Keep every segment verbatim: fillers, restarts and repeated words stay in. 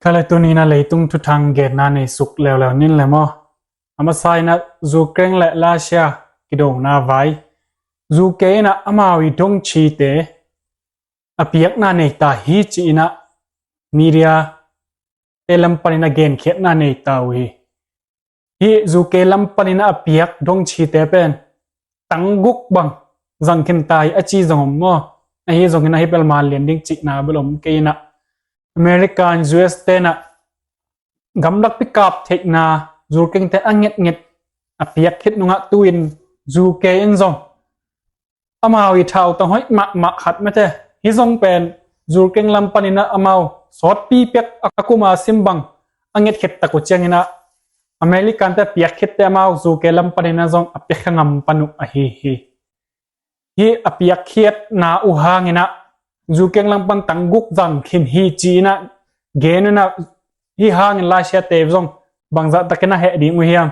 Kha le tuni in ah leitung thuthang genna nei suk leuleu ning le maw. A masa in ah Ukraine le Russia kidona vai. U K in ah amau i dongchite a piakna nei ta hi ci-in ah media te lam panin a genkhiatna nei ta uh hi. Hih U K lam panin a piak dongchite pen tang guk bang zang khin ta hi a ci zong om maw. Ahi zongin ah hih bel man lian ding cihna bel om kei in ah America in U S te in ah gamlakpi kap theihna Ukraine te a ngetnget a piak khit nungah tu-in U K in zong amau i thautang hoih mahmah khat mate. Hih zong pen Ukraine lam panin ah amau sawtpi piak a kuma sim bang a nget khit tak uh ciangin ah American te piak khitte amau U K lam panin ah zong a piak kha ngam pan uh ahi hi. Hih a piak khiatna uh hangin ah Ukraine lam pan tang guk zang khin hi ci-in ah gen un ah hih hangin Russia te zong bangzah takin a heh ding uh hiam?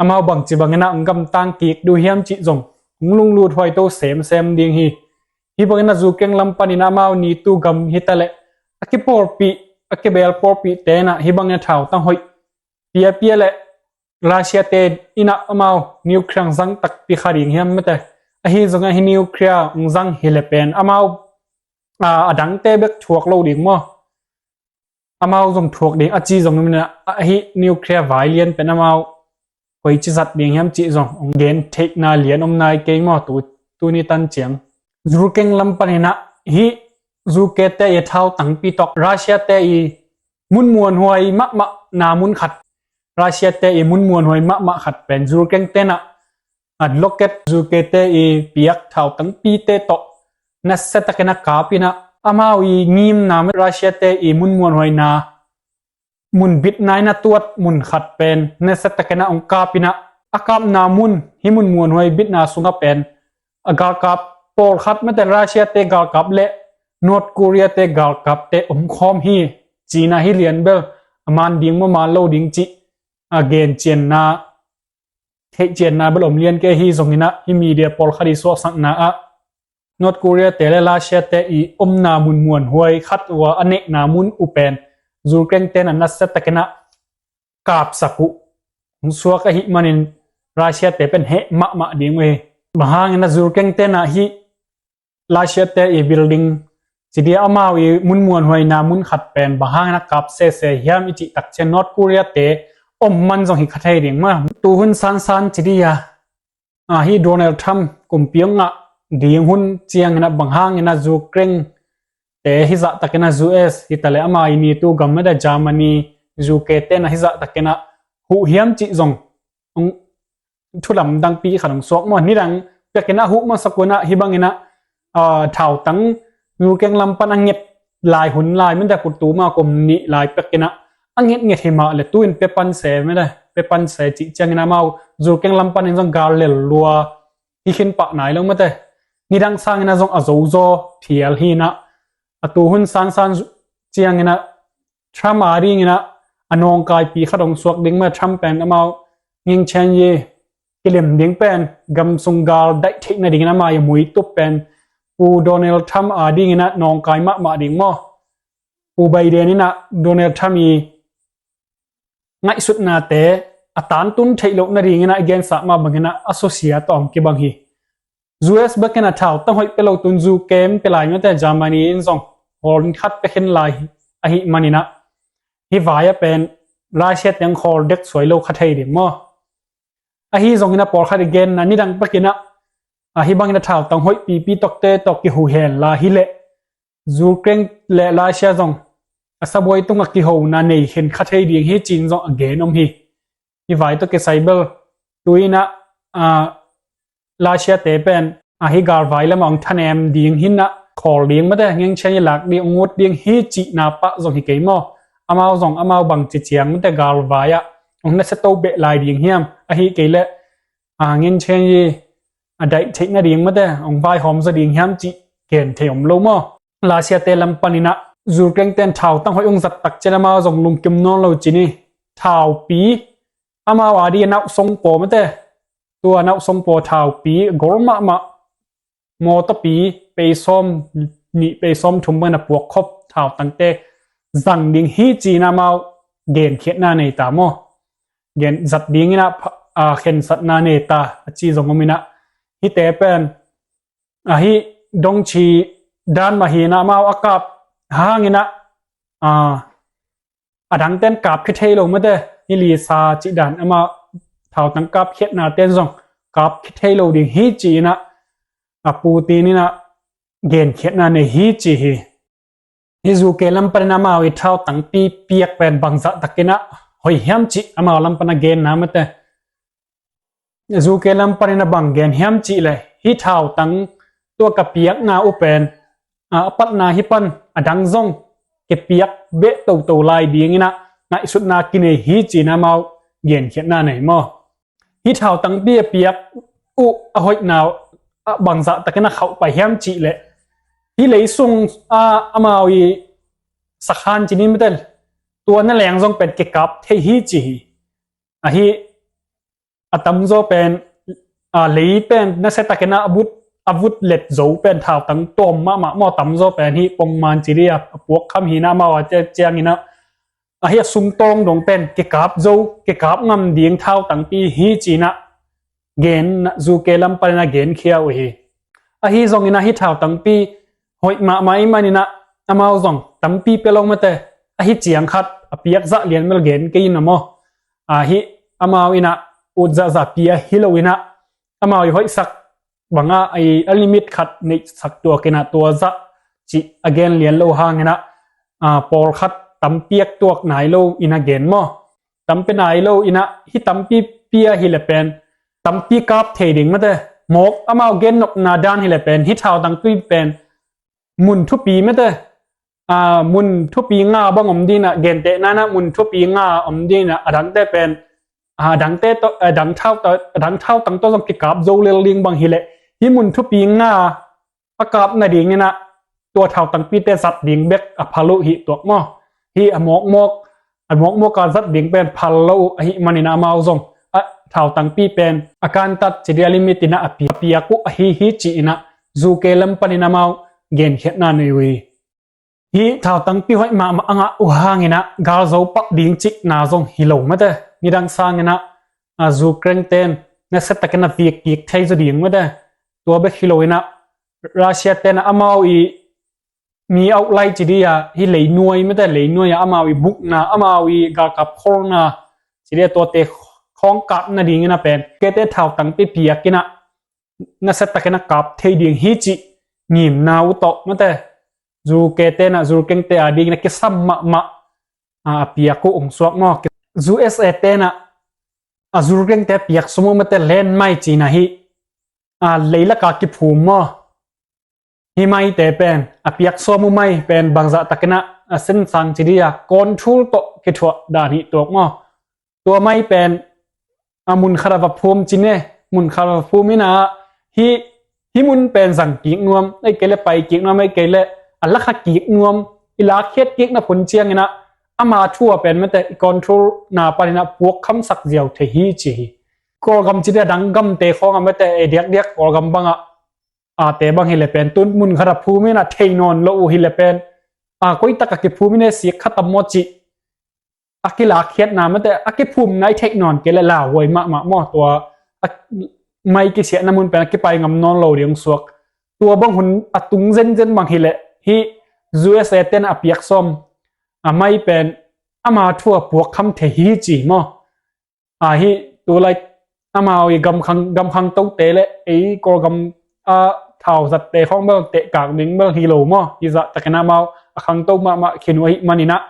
Amau bangci bangin ah hong gamtang kik ding uh hiam cih zong hong lunglut huai to semsem ding hi. Hih bangin ah Ukraine lam panin ah amau NATO gam hi ta leh a kipawlpih a kibelpawlpih te in ah hih bangin ah thautang hoih piapia le Russia te in ah amau nuclear zang takpi kha ding hiam mate. Ahi zongin ah hih nuclear zang hi le pen amau a dangte bek thuak lo ding maw. Amau zong thuak ding a ci zong in ah hih nuclear vai lian pen amau koici zat ding hiam cih zong hong gen theihna lian om nai kei maw. Tu tuni tan ciang Ukraine lam panin ah hih U K te i thautangpi tawh Russia te i mun muanhuai mahmah na mun khat, Russia te i mun muanhuai mahmah khat pen Ukraine te in ah a loket U K te i piak thautangpite tawh nasia takin a kap in ah amau i ngimna mate Russia te i mun muanhuaina mun bitna in a tuat mun khat pen nasia takin ah hong kap in ah a kapna mun hih mun muanhuai bitna sungah pen a galkap pawlkhat mate Russia te galkap le North Korea te galkap te omkhawm hi ci-in ah hih lian bel a man ding maw man lo ding cih a gen cianna theih cianna bel om lian kei. Ahi zongin ah hih media pawlkhat i suahsakna ah North Korea te le Russia te i omna mun muanhuai khat uh a a neihna mun uh pen Ukraine te in ah nasia takin ah kapsak uh hong suak ahih manin Russia te pen heh mahmah ding uh hi. Bang hangin ah Ukraine te in ah hih Russia te i building ci dia amau i mun muanhuaina mun khat pen bang hangin a kap sese hiam i cih tak ciang North Korea te om man zong hi kha thei ding maw. Tu hun sansan ci dia a hih Donald Trump kumpi hong ngah ding hun ciangin ah bang hangin ah Ukraine te hizah takin ah U S hi ta le ama i NATO gam mate Germany, U K te in ah hizah takin ah huh hiam cih zong hong thu lamdangpi khat hong suak maw. Nidang pekin a huh masak un ah hih bangin ah thautang Ukraine lam pan a nget lai hun lai mate, kutu ma kum nih lai pekin ah a ngetnget hi mah le tu-in pia pan se mate, pia pan se cih ciangin amau Ukraine lam panin zong gal lel lua hi khin pah nai lo mate. Nidang sangin ah zong a zozaw phial hi in ah a tu hun sansan ciangin ah Trump a dingin ah a nawngkaipi khat hong suak ding mah. Trump pen amau ngingchen i kilim ding pen gamsung gal daih theih nadingin amah i muitup pen Pu Donald Trump a dingin ah nawngkai mahmah ding maw. Pu Biden in ah Donald Trump i ngaihsutnate a tantun theih loh nadingin ah i gensa mah bangin ah a susia tawh hong kibang hi. U S bekin a thautang hoih pia lo tun U K in pia lai mate, Germany in zong hawl khat pia khin lai ahih manin ah hih vai ah pen Russia teng hawl dek suai lo kha thei ding maw. Ahi zongin a pawlkhat i genna nidang pekin ah hih bangin a thautang hoih pipi tawkte tawh kihu hen la hi leh Ukraine le Russia zong a sabuai tungah kihona nei khin kha thei ding hi ci-in zong a gen om hi. Hih vai tawh kisai bel tu-in ah Russia te pen a hih galvai lamah hong thanem ding hi in ah khawl ding mate, ngengchen i lak ding, hong ut ding hi cihna pah zong hi kei maw. Amau zong amau bangci ciang mate galvai ah hong nasia to beh lai ding hiam, ahih kei leh ngengchen i a daih theih nading mate hong vaihawm zaw ding hiam cih gen thei om lo maw. Russia te lam panin ah Ukraine ten thautang hoih hong zat tak ciang amau zong lungkim nawn lo ci ni. Thaupi amau a ding a nauh songpaw mate, tua nauh songpaw thaupi gol mahmah mawtawpi pei sawm nih pei sawm thum bangin a puak khop thautangte zang ding hi ci-in amau genkhiatna nei ta maw? Gen zat dingin ah, a, khensatna nei ta a ci zong om in ah, hihte pen, a, hih dongci dan mah hi in ah amau a kap hangin ah, a, a dangten kap khia thei lo mate, hih Lisa cih dan amau thautang kapkhiatna ten zong kap khia thei lo ding hi ci-in ah, a, Putin in ah genkhiatna nei hi ci hi. Hih U K lam panin amau i thautangpi piak pen bangzah takin ah hoih hiam cih amau lam pan a genna mate. U K lam panin a bang gen hiam cih leh, hih thautang tua ka piakna uh pen, a, a patna hih pan a dang zong kipiak beh toto lai dingin ah ngaihsutna kinei hi ci-in amau genkhiatna nei maw? Hih thautangpi a piak uh a hoihna uh, a, bangzah takin a khauh pai hiam cih leh, hih lei sung, a, amau i sakhan ci ni mate, tua na leng zong pen kikap thei hi ci hi. Ahi, a tamzaw pen, a, lei pen nasia takin ah a vut, a vut let zo pen thautang tawm mahmah maw, tamzaw pen hih pongman ci dih a, a puak kham hi in ah amau a ciangin ah, ahi, a sungtawng dong pen kikap zo, kikap ngam ding thautangpi hi ci-in ah gen, U K lam panin a genkhia uh hi. Ahi zongin ah hih thautangpi hoih mahmah ahih manin ah amau zong tampi pia lo mate, ahi ciang khat a piak zah lian bel gen kei in ah maw? Ahi, amau in ah ut zahzah pia hi lo in ah, amau i hoihsak bangah a, a limit khat neihsak tuak in ah tua zah cih a gen lian lo hangin ah, a, pawlkhat tam piak tuak nai lo in a gen maw? Tam pia nai lo in ah hih tampi pia hi leh pen tampi kap thei ding mate. Mawk amau gennopna dan hi leh pen hih thautangpi pen mun thupi mate, a, mun thupi nga bang om ding in ah, gentehna in ah mun thupi nga om ding in ah, a dangte pen, a, a dangte tawh, a, dang thau, a, dang thautang tawh zong kikap zo lel ding bang hi leh, hih mun thupi nga a kap nadingin ah tua thautangpite zat ding bek a phal uh hi tuak maw? Hih a mawkmawk, a mawkmawk a zat ding pen phal lo uh ahih manin ah amau zong, a, thautangpi pen a kantat ci dih a limit in ah a pi-, a piak uh ahi hi ci-in ah U K lam panin amau genkhiatna nei uh hi. Hih thautangpi hoih mahmah a ngah uh hangin ah gal zo pah ding cihna zong hi lo mate. Nidang sangin ah, a, Ukraine ten nasia takin a vik kik thei zaw ding mate. Tua bek hi lo in ah Russia ten ah amau i mi auh lai ci dih a, hih leinuai mate, leinuai a amau i bukna, amau i galkap kholna ci dih a, tuate khawng kap nadingin ah pen, kete thautangpi piak in ah nasia takin a kap thei ding hi cih ngimna uh tawh mate, U K ten ah Ukraine te a dingin a kisam mahmah, a, a piak uh hong suak maw? U S A ten ah, a, Ukraine te a piak sawm uh mate, landmine ci-in ah hih, a, leilak a kiphum maw? Hih maite pen, a piak sawm uh mai pen bangzah takin ah, a, sensang ci dih a, control tawh kithuah dan hi tuak maw? Tua mai pen, a, mun khat a va phum ci ne, mun khat a va phum in ah, hih, hih mun pen zang kik nuam, ahih kei leh pai kik nuam, ahih kei leh a lakha kik nuam, i lakkhiat kikna phun ciangin ah, ama thu a pen mate, i control na panin ah puak khamsak ziau thei hi ci hi. Kawlgam ci dih a, dang gamte khawng ah mate, ei diakdiak Kawlgam bang ah, a, te bang hi leh pen, tun mun khat a phum in ah thei nawn lo uh hi leh pen, a, koi tak a kiphum in e, sik kha tam maw cih a kilakkhiatna mate, a kiphumna i theih nawn kei leh lauhuai mahmah maw? Tua, a, mai kisiahna mun pen a kipai ngam nawn lo ding hong suak. Tua bang hun a tung zenzen bang hi leh hih U S A ten a piak sawm, a, mai pen ama thu a puak kham thei hi ci maw? A, hih tulai amau i gam khang, gam khangtote leh ei Kawlgam a thau zatte khawng bel tehkak ding bel hi lo maw? Hih zah takin amau a khangto mahmah khin uh ahih manin ah,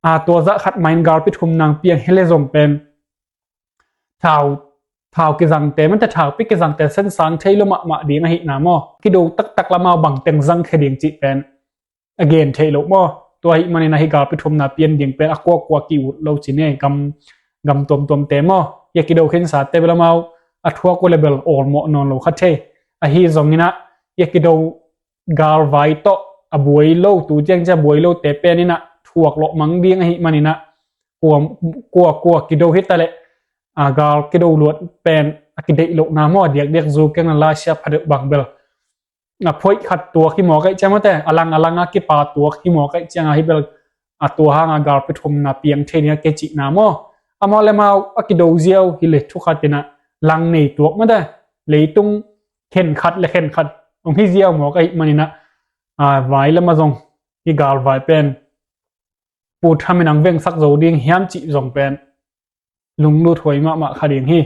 a, tua zah khat mah in galpi thum nang piang hi leh zong pen thau, thau kizangte, mate, thaupi kizangte sensang thei lo mahmah ding ahihna maw? Kido taktak lam amau bangteng zangkhia ding cih pen a gen theih loh maw? Tua ahih manin ah hih galpi thumna pian ding pen a kuakua ki-ut lo ci ne, gam, gam tuamtuamte maw? Hih a kido khinsate bel amau a thuak uh leh bel awlmawh nawn lo kha thei. Ahi zongin ah hih a kido galvai tawh a buai lo, tu ciang ciang a buai lote pen in ah thuak lawhmang ding ahih manin ah kua, kua, kua kido hi ta leh, a, gal kido luat pen a kideih lohna maw? A diakdiak Ukraine le Russia phadeuh bang bel a phoih khat tuak hi mawk ahih ciang mate, a lang a lang a kipa tuak hi mawk ahih ciang a hih bel a tua hanga galpi thumna piang thei ding a kei cihna maw? Amau le amau a kido ziau hi le thukhat inah lang nei tuak mate. Leitung khenkhat le khenkhat hong hi ziau mawk ahih maninah, a, vai lama zong hi galvai pen Pu Trump in ang vengsak zo ding hiam cih zong pen lunglut huai mahmah kha ding hi.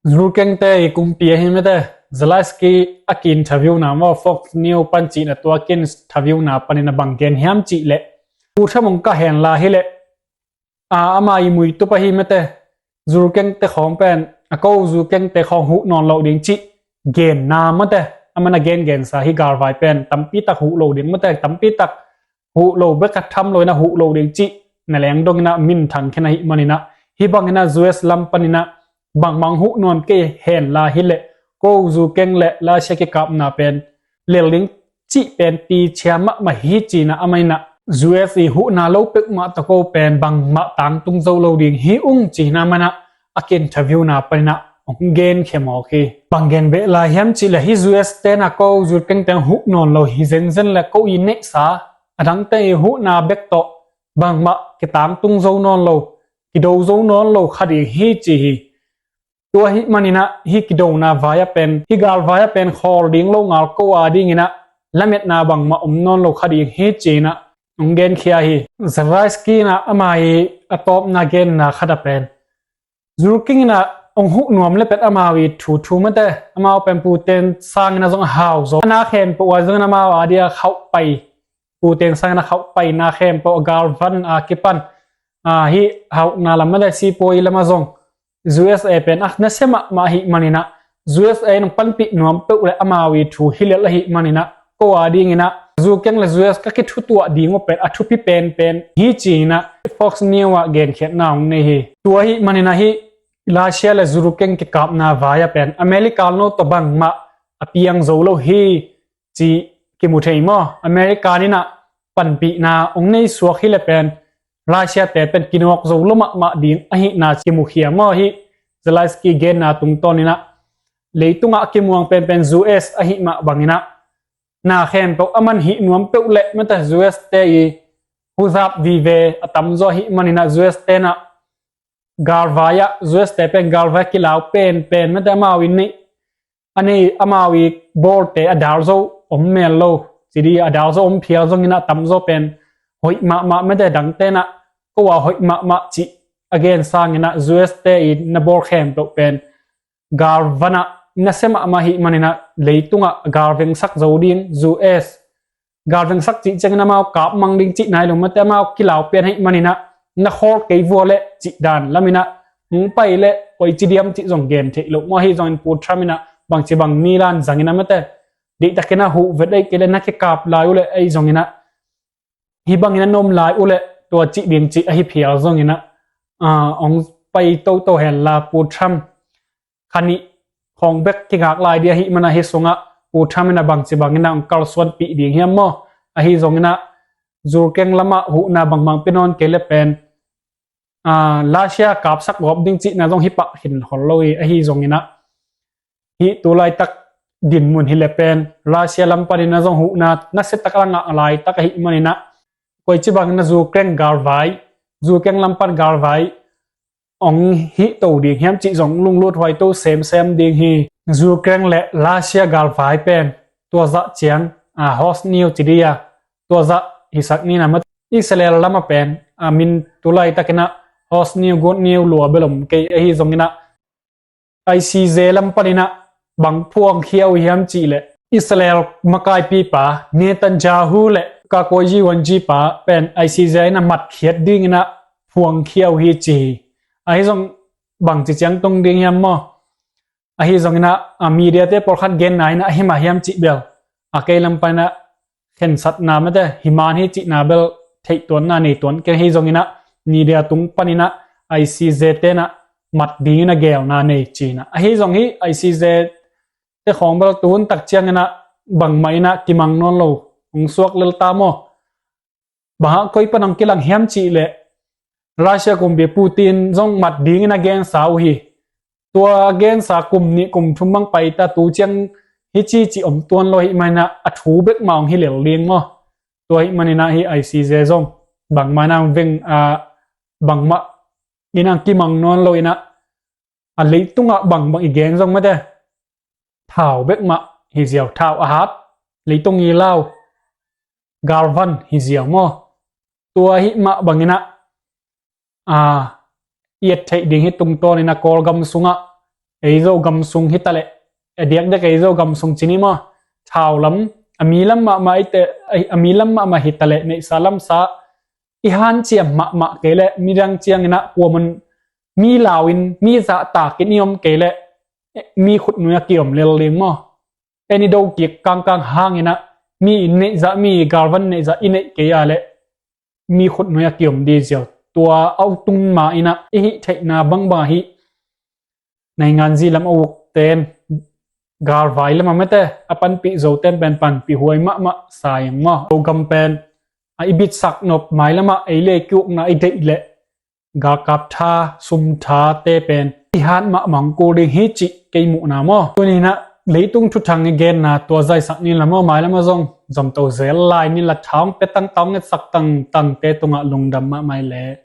Zurkengte i kumpi ahi mate, Zelensky a ki-interviewna maw, Fox News pan cihna tua ki-interviewna panin a bang gen hiam cih leh, Pu Trump hong kah henla hi leh, a, ama i muitup ahi mate, Zurkengte khawng pen a ko Zurkengte khawng huh nawn loh ding cih genna mate, aman a gengensa hi galvai pen tampitak huh lo ding mate, tampitak huh lo bek a tham lo inah huh lo ding cih na leng dong inah minthang khin ahih maninah, hih bang inah U S lam paninah bangmang huh nawn kei henla hi leh, ko Zurkeng le Russia kikapna pen lel ding cih pen pichia mahmah hi cinah, amah inah U S i huhna lo peuhmah tawh ko pen bangmah tangtung zo lo ding hi ung cinah, amah inah a ki-interviewna paninah hong genkhia mawk hi. Bang gen beh lai hiam cih leh, hih U S tenah ko Zurkengte hong huh nawn lo hi zenzen le ko i neihsa a dangte i huhna bek tawh bangmah kitangtung zo nawn lo, kido zo nawn lo kha ding hi ci hi. Tua ahih maninah hih kidona vai-ah pen, hih galvai-ah pen khawl ding lo ngal ko a dinginah lametna bangmah om nawn lo kha ding hi cinah hong genkhia hi. Zelensky inah ama i a tawpna genna khat ah pen, Zurkeng inah hong huh nuam le pen amau i thu thu mate, amau pen Putin sanginah zong a hau zo. A na khempeuh a zongin amau a dia khauh pai, Putin sanginah khauh paina khempeuh a galvan a kipan, a, hih hauhna lam mate, sipuai lamah zong U S A pen a nasia mahmah ahih maninah, U S A in hong panpih nuam peuh le amau i thu hi lel ahih maninah, ko a dinginah Zurkeng le U S ka kithutuah ding uh pen a thupi penpen hi cinah Fox News ah genkhiatna hong nei hi. Tua ahih maninah hih Russia le Zurkeng kikapna vai-ah pen America no tawh bangmah a piang zo lo hi ci kimu thei maw? America inah panpihna hong nei suak hi le pen Russia te pen kinawk zo lo mahmah ding ahihna kimukhia maw? Hih Zelensky genna tungtawn inah leitungah a kimuang penpen U S ahih mah banginah na khempeuh a man hih nuam peuh le mate, U S te i huzap vive a tamzaw ahih maninah U S tenah galvai-ah, U S te pen galvai kilau penpen mate, amau i neih, a nei amau i bawlte a dal zo om mel lo ci di, a dal zo om phial zonginah a tamzaw pen hoih mahmah mate, dang tenah ko a hoih mahmah cih a gen sanginah U S te i na bawl khempeuh pen galvanah nasia mahmah ahih maninah leitungah galvengsak zo ding, U S galvengsak cih ciangin amau kapmang ding cih nai lo mate, amau kilau pian ahih maninah na khawl kei vua le cih dan laminah hong pai le koici diam cih zong gen theih loh maw? Ahi zongin Pu Trump inah bangci bang mi lan zanginah mate, deihtakinah huh vet ahi kei le na kikap lai uh le ahi zonginah hih bangin a na om lai uh le tua cih ding cih ahi phial zonginah, a, hong pai toto henla Pu Trump kha nih khawng bek kingak lai ding ahih manah hih sungah Pu Trump inah bangci banginah hong kalsuanpih ding hiam maw? Ahi zonginah Zurkeng lamah huhna bangmang pia nawn kei le pen, a, Russia kapsak gawp ding cihna zong hi pah khin khol lo hi. Ahi zonginah hih tu laitak dinmun hi le pen Russia lam paninah zong huhna nasiatak a ngah laitak ahih maninah koici bangin a Zurkeng galvai, Zurkeng lam pan galvai hong hih to ding hiam cih zong lunglut huai to semsem ding hi. Zurkeng le Russia galvai pen tua zah ciang, a, hot news ci di a, tua zah hisak ni na ma, Israel lamah pen, a, min tu laitakinah hot news, good news lua bel om kei. Ahi zonginah I C J lam paninah bang phuangkhia uh hiam cih leh Israel makaipipa Netanyahu le ka koici huanci pa pen I C J inah matkhiat dinginah phuangkhia uh hi ci hi. Ahi zong bangci ciang tung ding hiam maw? Ahi zonginah, a, mediate pawlkhat genna inah ahi mah hiam cih bel a kei lam paninah khensatna mate, hi man hi cihna bel theihtuanna nei tuan kei. Ahi zonginah media tung paninah I C J tenah mat dingin a gelna nei cinah. Ahi zong hi I C J te khawng bel tuhun tak cianginah bangmah inah kimang nawn lo hong suak lel ta maw? Bang hang koi pan hong kilang hiam cih leh Russia kumpi Putin zong mat dingin a gensa uh hi. Tua a gensa kum nih kum thum bang paita, tu ciang hi ci ci om tuan lo ahih maninah a thu bek mah hong hi lel ding maw? Tua ahih maninah hi I C J zong bangmah in a veng, a, bangmah in a kimang nawn lo in a, a leitungah bangbang i gen zong mate, thau bek mah hi ziau, thau a hat, leitung i lau, galvan hi ziau maw. Tua hih mah bangin a, a, i et theih ding hi tungtawnin a Kawlgam sungah, ei Zogam sung hi taleh, a diakdiak ei Zogam sung ci ni maw, thau lam, a mi lam mahmah i te, a mi lam mahmah hi taleh, neihsa lamsa i hanciam mahmah kei leh, midang ciangin a kuaman mi lau in, mi zahtak in i om kei leh, mi khutnui a kiom lel ding maw. En i do kik kangkang hangin a, mi i neihzah, mi galvan neihzah i neih kei a leh, mi khutnui a kiom di ziau. Tua a tun ma in a, i hih theihna bangbang a hih naingan zi lam a ukten, galvai lam a mate, a panpih Zoten pen panpih huai mahmah sa ing maw. Zogam pen a i bitsak nop mai lamah ei le ki ukna i deih leh, galkap tha, sum tha te pen i hat mahmah kul ding hi cih kei muhna maw. Tunin a leitung thuthang i genna tua zaisak ni la maw, mai lamah zong zomto zel lai ni la, tha ong pia tangtang, etsak tangtang te tungah lungdam mahmah i le.